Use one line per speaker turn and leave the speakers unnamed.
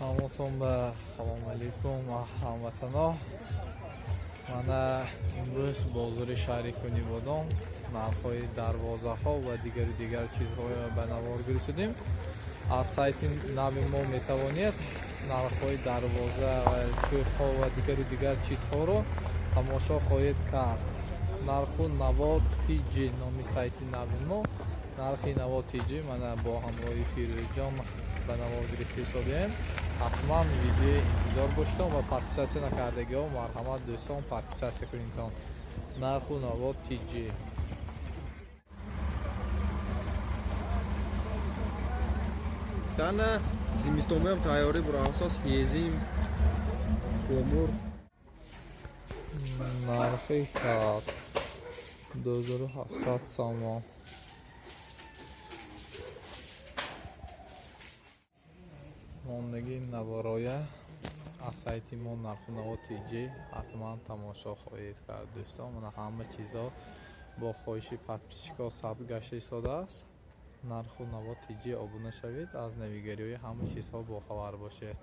Ҳамотон ба салом алейкум, ҳамватано. Мана имрӯз бозори шаҳри Кунибодом нархҳои дарвозаҳо ва дигару дигар чизҳоро ба навор гирифтудем. Аз сайти нави мо метавонед нархҳои дарвоза ва чӯбҳо ва дигару дигар чизҳоро тамошо хоҳед кард. Нарху наво тиҷ номи сайти нави мо, Нархи наво тиҷ. Мана бо ҳамроҳи Фирӯзҷон ба навор гирифта ҳисобием. Ҳатман видеои интизор бошедон ва подписаться накардагиҳо, марҳамат, дӯстон, подписаться кунедтон. Нарху наво тиҷ.
Тана зимистонмоям тайёрӣ буро асос ҳезим, помур.
Нархи кат 2700 сомон. Мондагии навороя аз сайти мо Нархунаво тиҷ ҳатман тамошо хоҳед кард, дӯстон. Мана ҳама чизо бо хоҳиши подписчикҳо сабт гашта истодааст. Нарху наво тиҷ обуна шавед, аз навигариҳои ҳама чизҳо бохабар бошед.